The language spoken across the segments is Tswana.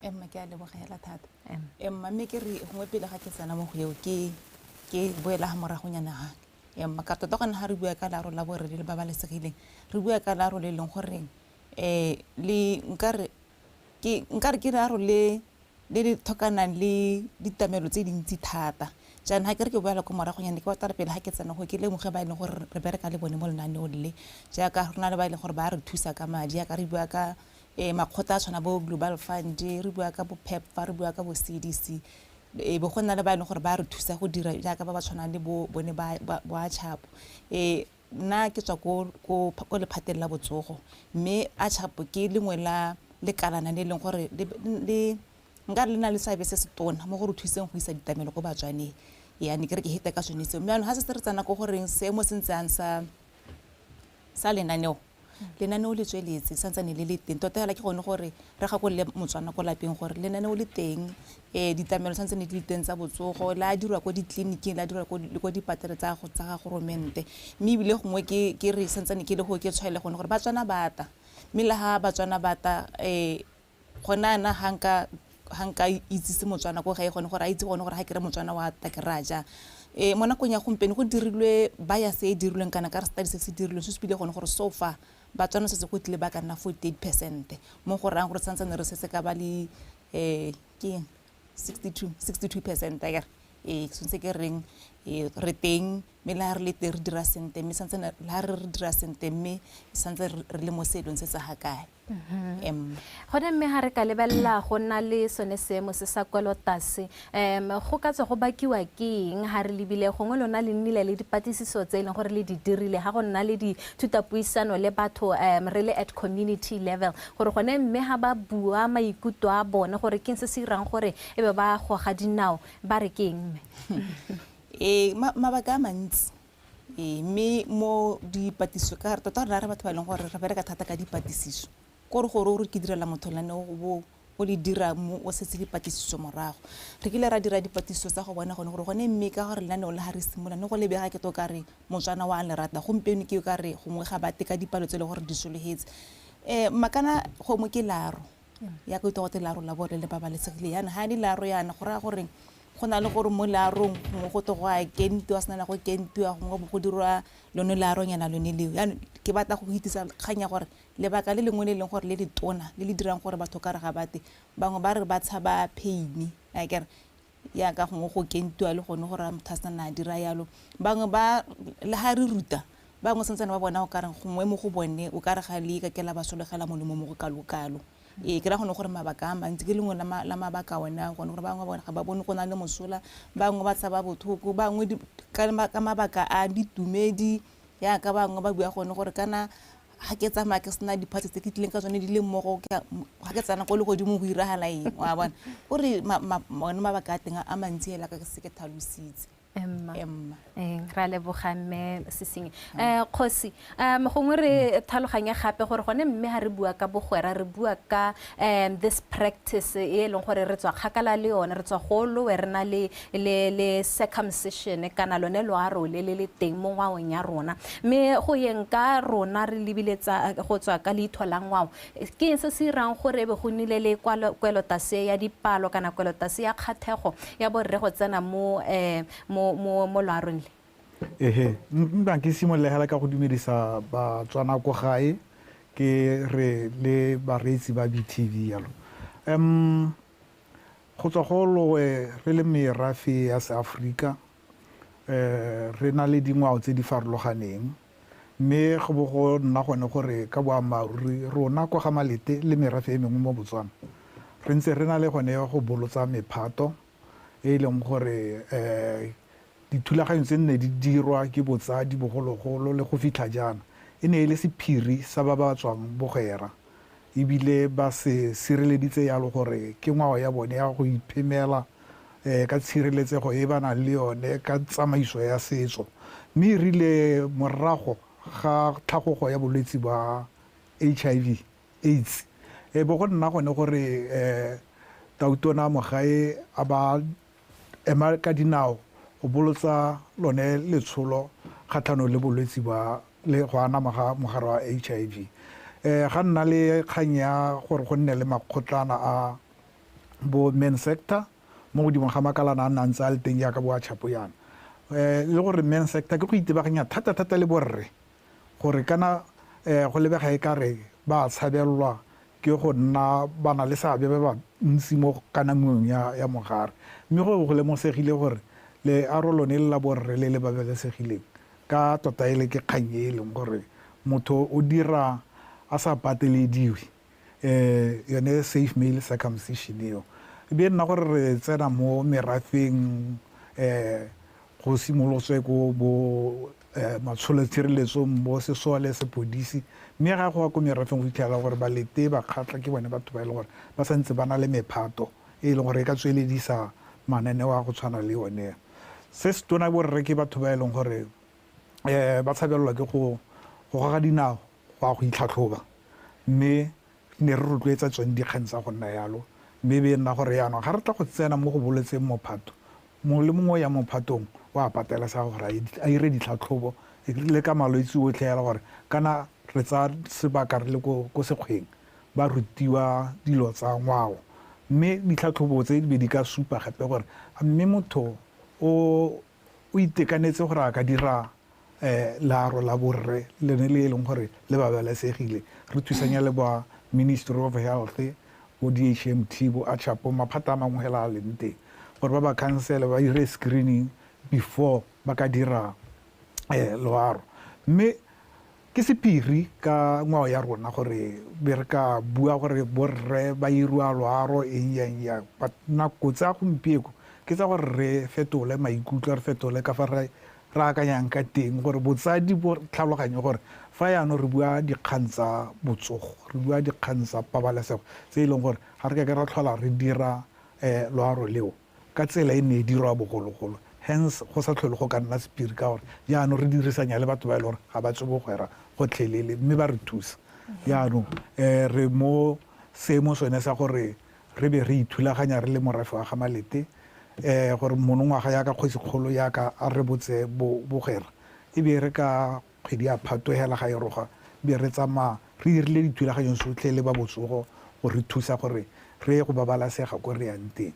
Emma, ke a lebogela thata. Emma, mme ke re gongwe pele ga ke tsena mo go eo, ke boela ga moragonyana ga emma ka tota gone ga re bua ka learo la borre le le babalesegileng, re bua ka learo le e leng goreng le nkare ke learo le le le tlhokanang le ditamelo tse dintsi thata. Jaanong ga ke re ke boela ko moragonyana, ke batla re pele ga ke tsena go ke lemoge ba e leng gore re bereka le bone mo lenaneong le, jaaka re na le ba e leng gore ba re thusa ka madi, jaaka re bua ka makgotla a tshwana bo Global Fund, re bua ka bo PEPFAR, re bua ka bo CDC, e bo go nna le ba e leng gore ba re thusa go dira jaaka ba ba tshwanang le bo bone ba ACHAP. Nna ke tswa ko lephateng la botsogo, mme ACHAP ke lengwe la lekalana le e leng gore le nka re le na le seabe se se tona mo go re thuseng go isa ditamelo ko Batswaneng. Ya ne ke re ke hete ka sone seo. Mme jaanong ga se re tsena ko goreng seemo se ntse yang sa lenaneo, lenaneo le tsweletse santsane le le teng. Tota fela ke gone gore re gakolole Motswana ko lapeng gore lenaneo le teng, ditlamelo santsane di le teng tsa botsogo, la dirwa ko ditleliniking, la dirwa le ko dipatele tsa ga goromente. Mme ebile gongwe ke re santsane ke le go ke tshwaele gone gore Batswana ba ata, mme le ga Batswana ba ata, gona yana ga nka itsise Motswana ko gae gone gore a itse gone gore ga ke re Motswana wa ata ke raya jang. Mo nakong ya gompieno go dirilwe bias e e dirilweng kana ka re study se se dirilweng se supile gone gore so far Batswana setse go tlile ba ka nna 48%, mo go rayang gore santsane re setse ka ba le ke 62% akere. Ke sentse ke reng, re teng, mme le ha re le teng re dira sentle, mme santse le ha re dira sentle, mme santse re le mo seelong se se ga kae. Gone mme ga re ka lebelela go nna le sone seemo se sa kwelotase, go ka tswa go bakiwa ke eng ga re lebile gongwe lona le nnile le dipatlisiso tse e leng gore le di dirile ga go nna le dithutapuisano le batho, re le at community level, gore gone mme ga ba bua maikutlo a bone gore ke eng se se irang gore e be ba goga dinao, ba re ke eng mme? Mabaka a mantsi. Mme mo dipatlisiso ka re tota rona re batho ba e leng gore re bereka thata ka dipatlisiso, ko re gore o re ke direla motho lenaneo o bo o le dira mo o setse dipatlisiso morago. Re kile ra dira dipatlisiso tsa go bona gone gore gone mme ka gore lenaneo le ga re simolola ne go lebega ke to ka re Motswana wa le rata, gompieno ke ka re gongwe ga ba te ka dipalo tse e leng gore di sologetse. Makana gongwe ke laro ya ka utlwa gote laro la bone le babalesegile, yana ga le laro yana go raya gore go na le gore mo learong gongwe go tle go a kentiwa, sena go kentiwa gongwe go dirwa lone learonyana lone leo. Jaanong ke batla go itisa kgang ya gore lebaka le lengwe le e leng gore le le tona le le dirang gore batho ka re ga bate, bangwe ba re ba tshaba pain, akere yaka gongwe go kentiwa le gone gore motho a sena a dira yalo. Bangwe ba le ga re ruta bangwe santsane ba bona o ka re gongwe mo go bone o ka re ga le ka ke la ba solegela molemo mo go kalo-kalo. Ke ra gone gore mabaka a mantsi ke lengwe la mabaka one a gone gore bangwe ba ga ba bone go na le mosola, bangwe ba tshaba botlhoko, bangwe ka mabaka a ditumedi, yaka bangwe ba bua gone gore kana ga ke tsamaya ke sena diphatse tse ke tlileng ka tsone di le mmogo, ga ke tsena ko legodimong go iragala eng, wa bona. Kore one mabaka a teng a mantsi hela ka se ke tlhalositse. Emma. Emma. Ra leboga mme Sesinyi. Kgosi, gongwe re tlhaloganye gape gore gone mme ha re bua ka bogwera, re bua ka this practice e leng gore re tswa kgakala le yone, re tswa go lowe re na le circumcision kana lone loaro le le le teng mo ngwaong ya rona. Mme go yeng ka rona re lebile tsa go tswa ka leitho la ngwao, ke eng se se irang gore e be go nnile le kwelotase ya dipalo kana kwelotase ya kgathego ya borre go tsena mo loarong le? Ehe, nna ke simolole hela ka go dumedisa Batswana ko gae, ke re le bareetsi ba BTV yalo. Go tswa go lowe re le merafe ya Seaforika, re na le dingwao tse di farologaneng, mme go bo go nna gone gore ka boammaaruri rona kwa ga Malete le merafe e mengwe mo Botswana re ntse re na le gone go bolotsa mephato e e leng gore dithulaganyo tse nne di dirwa ke botsadi bogologolo le go fitlha jaana e ne e le sephiri sa ba ba tswang bogwera, ebile ba se sireleditse yalo gore ke ngwao ya bone ya go iphemela ka tshireletsego e ba nang le yone ka tsamaiso ya setso. Mme e rile morago ga tlhagogo ya bolwetsi ba HIV AIDS, e bo go nna gone gore Tautona Mogae a ba ema ka dinao go bolotsa lone letsholo kgatlhanong le bolwetsi ba le go anama ga mogare wa HIV. Ga nna le kgang ya gore go nne le makgotlana a Bo men sector mo godimo ga makalana a nna ntse a le teng jaaka bo a chapo yana, le gore men sector ke go itebaganya thata-thata le borre, gore kana go lebega e kare ba tshabelelwa ke go nna ba na le seabe ba ba ntsi mo kanamong ya mogare. Mme go lemosegile gore learo lone le la borre le le babalesegileng ka tota e le ke kgang e e leng gore motho o dira a sa patelediwe, yone safe male circumcision eo, e be nna gore re tsena mo merafeng, go simolotswe ko bo matsholo tshireletsong, bo sesole, sepodisi, mme ga go ya ko merafeng go fitlhela gore Balete, Bakgatla ke bone batho ba e leng gore ba santse ba na le mephato e leng gore e ka tsweledisa mananeo a go tshwana le one. Se se tona, borre ke batho ba e leng gore ba tshabelelwa ke go goga dinao go ya go itlhatlhoba, mme ne re rotloetsa tsone dikgang tsa go nna yalo. Mme be nna gore yaanong ga re tla go tsena mo go boletseng mophato, mongwe le mongwe ya mophatong o a patelesega gore a ire ditlhatlhobo le ka malwetse otlhe yala, gore kana re tsaya sebaka re le ko sekgweng ba rutiwa dilo tsa ngwao. Mme ditlhatlhobo tse di be di ka supa gape gore mme motho o itekanetse gore a ka dira learo la borre lene le e leng gore le babalesegile. Re thusanya le ba Ministry of Health, bo DHMT, bo ACHAPO, maphata a mangwe hela a leng teng, gore ba ba counsele, ba dire screening before ba ka dira loaro. Mme ke sephiri ka ngwao ya rona gore be re ka bua gore borre ba iriwa loaro eng yang yang, but nako tsa gompieko ke tsa gore re fetole maikutlo, re fetole ka fa re akanyang ka teng, gore botsadi bo tlhaloganye gore fa yaanong re bua dikgang tsa botsogo, re bua dikgang tsa pabalesego tse e leng gore ga re ka ke ra tlhola re dira loaro leo ka tsela e ne e dirwa bogologolo. Hence go sa tlhole go ka nna sephiri, ka gore jaanong re dirisanya le batho ba e leng gore ga ba tswe bogwera gotlhelele, mme ba re thusa. Jaanong re mo seemo sone sa gore re be re ithulaganya re le morafe wa ga Malete, gore monongwaga yaka kgosikgolo yaka a re botse bogwera, e be re ka kgwedi ya Phato hela ga e roga be re tsamaya re dirile dithulaganyo tsotlhe le ba botsogo go re thusa gore re ye go babalasega ko re yang teng.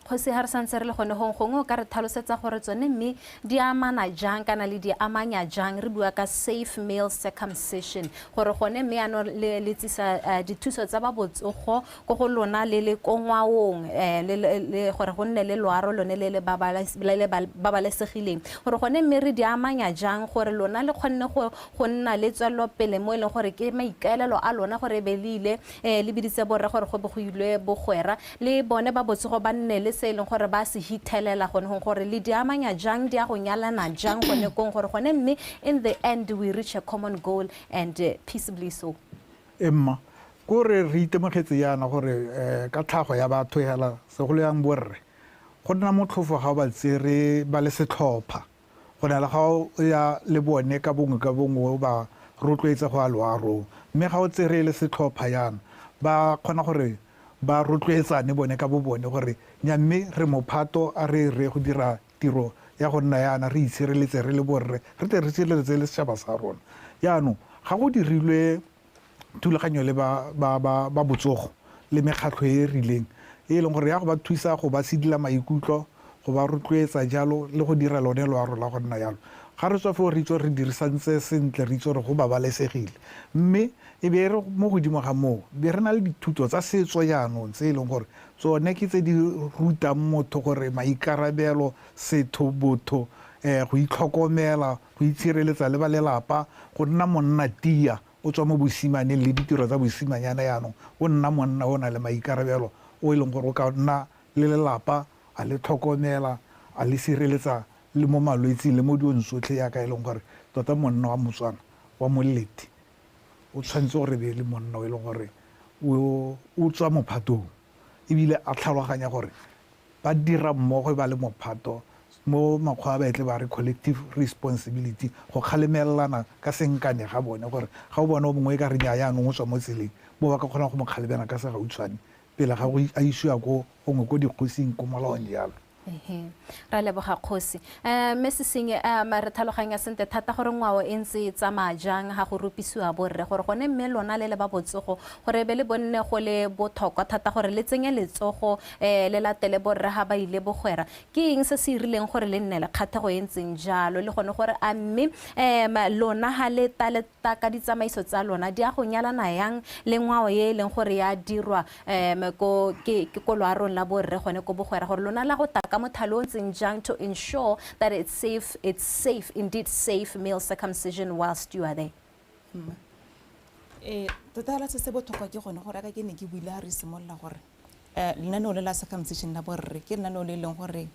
Kgosi, ga re santse re le gone gong, gongwe o ka re tlhalosetsa gore tsone mme di amana jang kana le di amanya jang, re bua ka safe male circumcision, gore gone mme yaanong le tsisa dithuso tsa ba botsogo ko go lona le le ko ngwaong, le gore go nne le loaro lone le le babalesegileng, gore gone mme re di amanya jang gore lona le kgonne go nna le tswelelopele mo e leng gore ke maikaelelo a lona, gore e be le ile le biditse borre gore go be go ilwe bogwera, le bone ba botsogo ba nne le se e leng gore ba se hithelela gone gong, gore le di amanya jang, di a go nyalana jang gone kong, gore gone mme in the end we reach a common goal and peaceably so? Emma ko re itemogetse yana gore ka tlhago ya batho hela, segolo yang borre, go nna motlhofo ga ba tsere ba le setlhopha go na le ga o ya le bone ka bongwe ka bongwe ba rotloetsa go a loarong. Mme ga o tsere le setlhopha yana, ba kgona gore ba rotloetsane bone ka bo bone gore nya mme re mophato, a re re go dira tiro ya go nna yana re itshireletse re le borre, re tle re tshireletse le setšhaba sa rona. Jaanong ga go dirilwe thulaganyo le ba botsogo le mekgatlho e e rileng e leng gore ya go ba thusa go ba sedila maikutlo, go ba rotloetsa jalo le go dira lone loaro la go nna yalo, ga re tswa foo re itse re dirisantse sentle, re itse gore go babalesegile. Mme e be re mo godimo ga moo be re na le dithuto tsa setso jaanong tse e leng gore tsone ke tse di rutang motho gore maikarabelo, setho, botho, go itlhokomela, go itshireletsa le ba lelapa, go nna monna tia, o tswa mo bosimaneng le ditiro tsa bosimanyana, yaanong o nna monna o na le maikarabelo, o e leng gore o ka nna le lelapa, a le tlhokomela, a le sireletsa le mo malwetsing le mo dilong tsotlhe, yaka e leng gore tota monna wa Motswana wa Molete o tshwanetse gore be le monna o e leng gore o tswa mophatong, ebile a tlhaloganya gore ba dira mmogo ba le mophato, mo makgwa a ba etle ba re collective responsibility, go kgalemelelana ka senkane ga bone, gore ga o bona o mongwe e ka re nya yaanong o tswa mo tseleng, bo ba ka kgona go mo kgalemela ka segautshwane pele ga go a isiwa ko gongwe ko dikgosing ko molaong jalo. Ra leboga kgosi. Mme Sesinyi, re tlhaloganya sentle thata gore ngwao e ntse e tsamaya jang ga go rupisiwa borre, gore gone mme lona le le ba botsogo gore be le bonne go le botlhokwa thata gore le tsenye letsogo, le latele borre ga ba ile bogwera. Ke eng se se irileng gore le nne le kgathego e ntseng jalo, le gone gore a mme lona ga le ta ka ditsamaiso tsa lona di a go nyalana yang le ngwao e e leng gore ya dirwa ko ke ko loarong la borre gone ko bogwera, gore lona la go taka mothalo o ntseng jang to ensure that it's safe, it's safe, indeed safe male circumcision whilst you are there? Tota fela se se botlhokwa ke gone gore ka ke ne ke buile ga re simolola gore lenaneo le la circumcision la borre ke lenaneo le e leng gore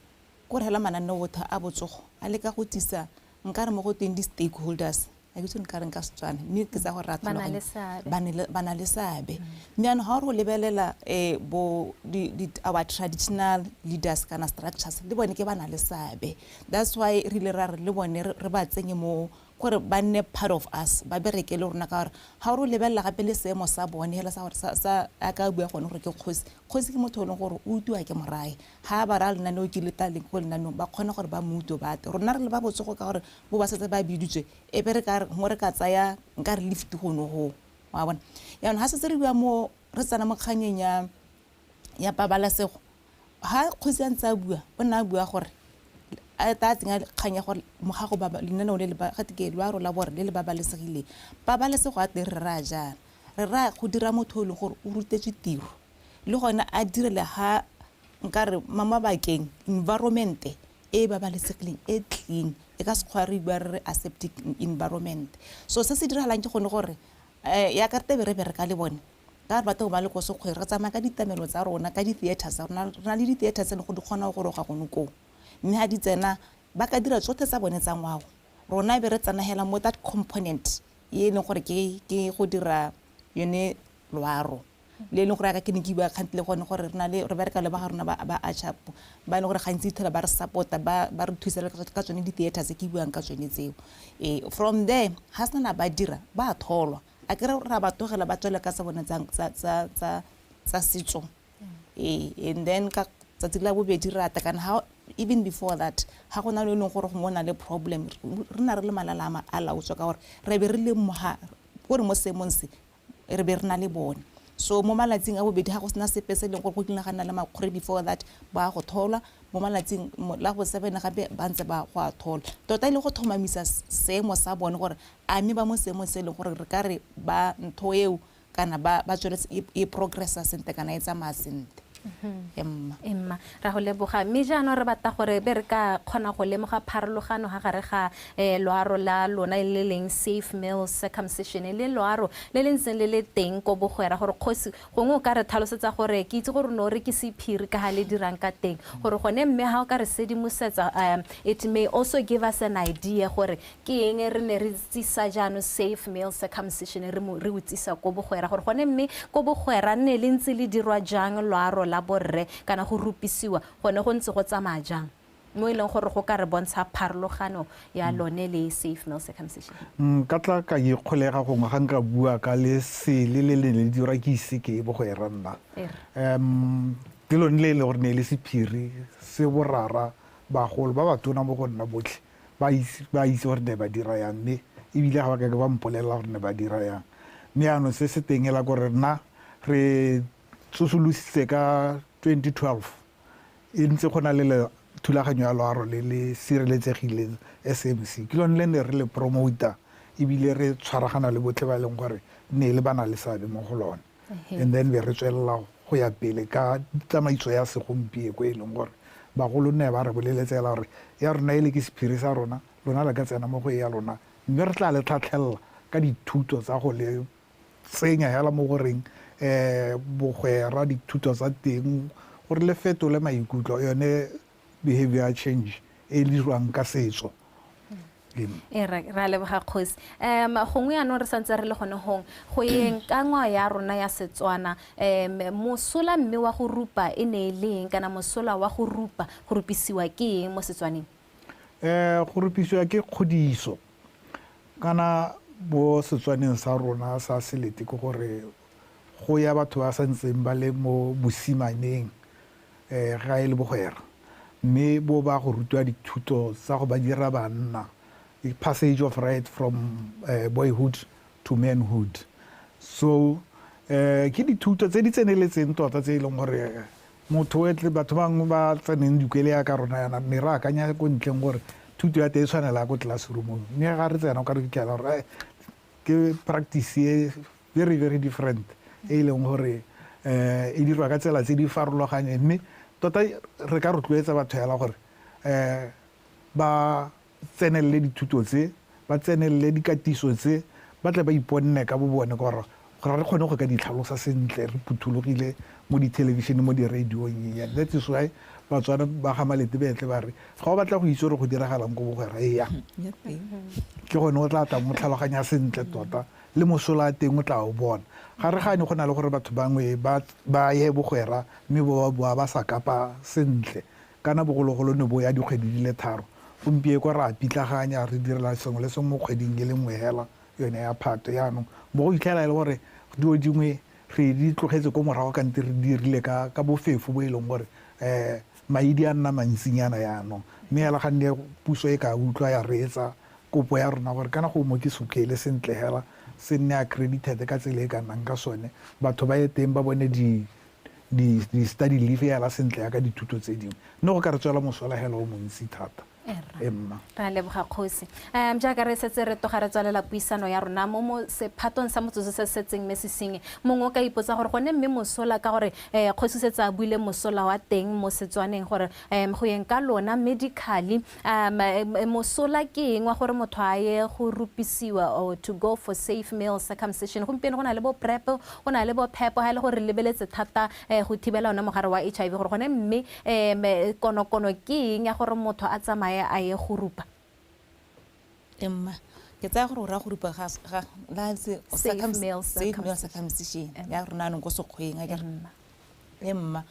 ko re hela mananeo otlhe a botsogo a leka go tsisa nka re mo go teng di-stakeholders, a ke itse nka reng ka Setswana, mme ke tsa gore ra Ba na le tlhaloganya. seabe. Ba na le seabe. Mme jaanong ga o re o lebelela bo our traditional leaders kana structures, le bone ke ba na le seabe. That's why re ile ra re le bone re ba tsenye mo gore ba nne part of us, ba bereke le rona, ka gore ga o re o lebelela gape le seemo sa bone hela sa gore sa a ka bua gone gore ke kgosi. Kgosi ke motho o leng gore o utiwa ke morae, ga ba raya lenaneo ke le taleng ko lenaneong ba kgona gore ba mo utlwe ba tle. Rona re le ba botsogo ka gore bo ba setse ba biditswe, e be re ka re gongwe re ka tsaya nka re lift gone go, wa bona. Jaanong ga setse re bua mo re tsena mo kganyeng ya pabalesego, ga kgosi a ntse a bua o nne a bua gore a tla tsenya kgang ya gore mogago ba ba, lenaneo le le ba, gate ke loaro la borre le le babalesegileng. Pabalesego a teng re raya jaana, re raya go dira motho o e leng gore o rutetswe tiro, le gone a direle ga nka re mo mabakeng environment e e babalesegileng e clean, e ka sekgwa re bua re re aseptic environment. So se se diragalang ke gone gore ya ka re tebe re bereka le bone ka re batho ba le ko sekgweng, re tsamaya ka ditamelo tsa rona, ka di-theater tsa rona, re na le di-theater tse e leng gore di kgona go goroga gone koo, mme ga di tsena ba ka dira tsotlhe tsa bone tsa ngwao, rona be re tsena hela mo that component e leng gore ke go dira yone loaro le e leng gore yaka ke ne ke bua kgante le gone gore re na le, re bereka le ba ga rona ba ACHAP ba e leng gore gantsi ithela ba re support-a, ba re thusa le ka tsone di-theater tse ke buang ka tsone tseo. From there ga sena ba dira ba tholwa, a ke re ra ba tlogela ba tswele ka tsa bone tsa setso. And then ka tsatsi la bobedi re ata, kana ha even before that ga go na le e leng gore gongwe o na le problem, re na re le malala a laotswa ka gore re be re lemoga gore mo seemong se re be re na le bone. So mo malatsing a bobedi ga go sena sepe se e leng gore go kile ga nna le makgwere before that ba go tholwa, mo malatsing la go 7 gape ba ntse ba go a tholwa, tota e le go tlhomamisa seemo sa bone gore a mme ba mo seemong se e leng gore re ka re ba ntho eo kana ba tsweletse e progressa sentle kana e tsamaya sentle. Emma. Emma, ra go leboga. Mme jaanong re batla gore be re ka kgona go lemoga pharologano ga gare ga loaro la lona le leng safe male circumcision le loaro le le ntseng le le teng ko bogwera, gore kgosi gongwe o ka re tlhalosetsa gore ke itse gore no re ke sephiri ka ga le dirang ka teng, gore gone mme ga o ka re sedimosetsa, it may also give us an idea gore ke eng re ne re tsisa jaanong safe male circumcision re o tsisa ko bogwera, gore gone mme ko bogwera nne le ntse le dirwa jang loaro la borre kana go rupisiwa gone go ntse go tsamaya jang, mo e leng gore go ka re bontsha pharologano ya lone le safe male circumcision. Ka tla ka ikgolega gongwe ga nka bua ka lesele le le le dirwa ke ise ke bogwera nna. Ke lone le e le gore ne e le sephiri se borara bagolo ba ba tona mo go nna botlhe ba itse gore ne ba dira yang, mme ebile ga ba ka ke ba mpolelela gore ne ba dira yang. Mme jaanong se se teng e la gore nna re tsosolositse ka 2012 e ntse go na le thulaganyo ya loaro le le sireletsegileng SMC, ke lone le ne re le promota ebile re tshwaragana le botlhe ba e leng gore ne le ba na le seabe mo go lone. And then be re tswelela go ya pele ka tsamaiso ya segompieko e leng gore bagolo ne ba re boleletse fela gore ya rona e le ke sephiri sa rona, lona le ka tsena mo go e ya lona, mme re tla le tlhatlhelela ka dithuto tsa go le tsenya hela mo goreng bogwera, dithuto tsa teng gore le fetole maikutlo, yone behavior change e dirwang ka setso. E ra leboga kgosi. Gongwe jaanong re santse re le gone gong go yeng ka ngwao ya rona ya Setswana, mosola mme wa go rupa e ne e leng, kana mosola wa go rupa, go rupisiwa ke eng mo Setswaneng? Go rupisiwa ke kgodiso, kana mo Setswaneng sa rona sa Selete ke gore go ya batho ba santseng ba le mo bosimaneng, ga e le bogwera, Mme bo ba go rutiwa dithuto tsa go ba dira banna, passage of right from boyhood to manhood. So ke dithuto tse di tseneletseng tota tse e leng gore motho etle batho bangwe ba tseneng dikwele ya ka rona yana, mme re akanya ko ntleng gore thuto ya teng e tshwanela ko classroomong, mme ga re tsena o ka re fitlhela gore ke practice e very very different e leng gore e dirwa ka tsela tse di farologaneng. Mme tota re ka rotloetsa batho hela gore ba tsenelele dithuto tse, ba tsenelele dikatiso tse, ba tle ba iponne ka bo bone gore re kgone go ka di tlhalosa sentle re phuthologile mo dithelebišeneng, mo di-radiong. That is why Batswana ba ga Malete betle ba re ga o batla go itse gore go diragalang ko bogwera, eya ke gone o tla tla mo tlhaloganya sentle tota le mosola a teng o tla o bona. Ga re gane go na le gore batho bangwe ba ye bogwera mme bo ba boa ba sa kapa sentle, kana bogologolo ne bo ya dikgwedi di le 3, gompieno kwa re a pitlaganya re direla sengwe le sengwe mo kgweding e le nngwe hela yone ya Phato. Yaanong bo go fitlhela e le gore dilo dingwe re di tlogetse ko morago kante re dirile ka bofefo bo e leng gore maidi a nna mantsinyana yaanong. Mme hela ga nne puso e ka utlwa ya reetsa kopo ya rona gore kana go mo ke sokele sentle hela se nne accredited ka tsela e ka nnang ka sone, batho ba ye teng ba bone di study leave hela sentle ya ka dithuto tse dingwe, mme go ka re tswela mosola hela o montsi thata. Emma ra leboga kgosi. Jaaka re setse re toga re tswalela puisano ya rona mo sephatong sa motsotso se setseng mme se sengwe, mongwe o ka ipotsa gore gone mme mosola ka gore kgosi setse a buile mosola wa teng mo Setswaneng gore go yeng ka lona medically mosola ke eng wa gore motho a ye go rupisiwa or to go for safe male circumcision. Gompieno go na le bo PrEP, go na le bo PEP, ha e le gore re lebeletse thata go thibela ona mogare wa HIV, gore gone mme konokono ke eng ya gore motho a tsamaye a ye go rupa? Emma ke tsaya gore o raya go rupa ga la se safe male circumcision ya rona anong ko sekgweng a ke re. Emma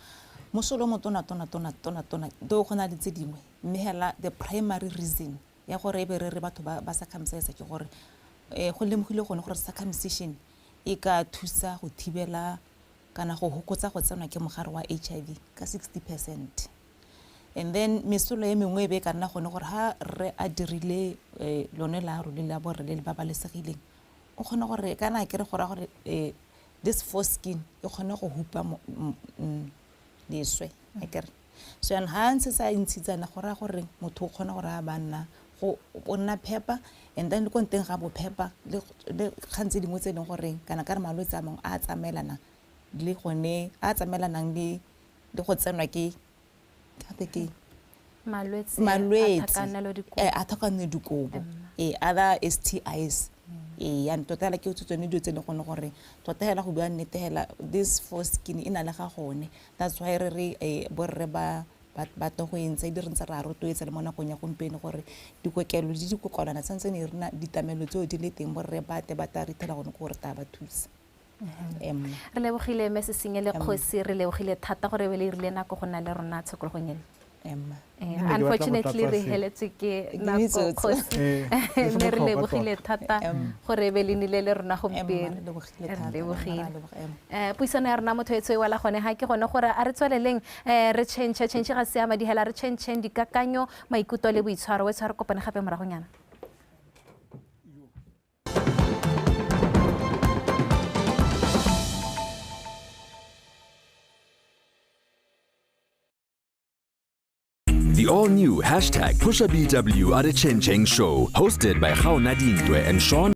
mosola o motona tona tona tona tona do go na le tse dingwe, mme hela the primary reason ya gore e be re re batho ba circumcise ke gore go lemogile gone gore circumcision e ka thusa go thibela kana go hokotsa go tsenwa ke mogare wa HIV ka 60%. And then mesola e mengwe e be ka nna gone gore ha re a dirile lone la role la borre le ba balesegileng, o kgone gore kana ke re go ra gore this foreskin e kgone go hupa leswe akere. So yan ha ntse sa intshitsana go ra gore motho o kgone gore a ba nna go o nna phepa, and then le ko nteng ga bo phepa le kgang tse dingwe tse e leng gore kana ka re malwetse a mangwe a tsamaelana le gone a tsamaelanang le go tsenwa ke gape ke malwetse a tlhakanelo dikobo, other STIs. Ya tota hela ke tsone dilo tse e leng gone gore tota hela go bua nnete hela this foreskin e na le ga gone. That's why re re borre ba batho go entse di re ntse re a rotloetsa le mo nakong ya gompieno gore dikokelo le dikokolwana tshwanetse ne re na ditlamelo tseo di le teng, borre ba tle ba tla rithela gone ko gore tla ba thusa. Re lebogile mme Sesinye le kgosi, re lebogile thata gore be le rile nako go na le rona tshokologong eno. Unfortunately re heletswe ke nako kgosi, mme re lebogile thata gore be le nile le rona gompieno. Re lebogile. Puisano ya rona motho etsho e wela gone ga ke gone gore a re tsweleleng re change change ga se ya madi hela, re change dikakanyo, maikutlo le boitshwaro. We tshware kopane gape moragonyana. The all-new #PushaBW Ade Chen Cheng Show, hosted by Gaona Dintwe and Sean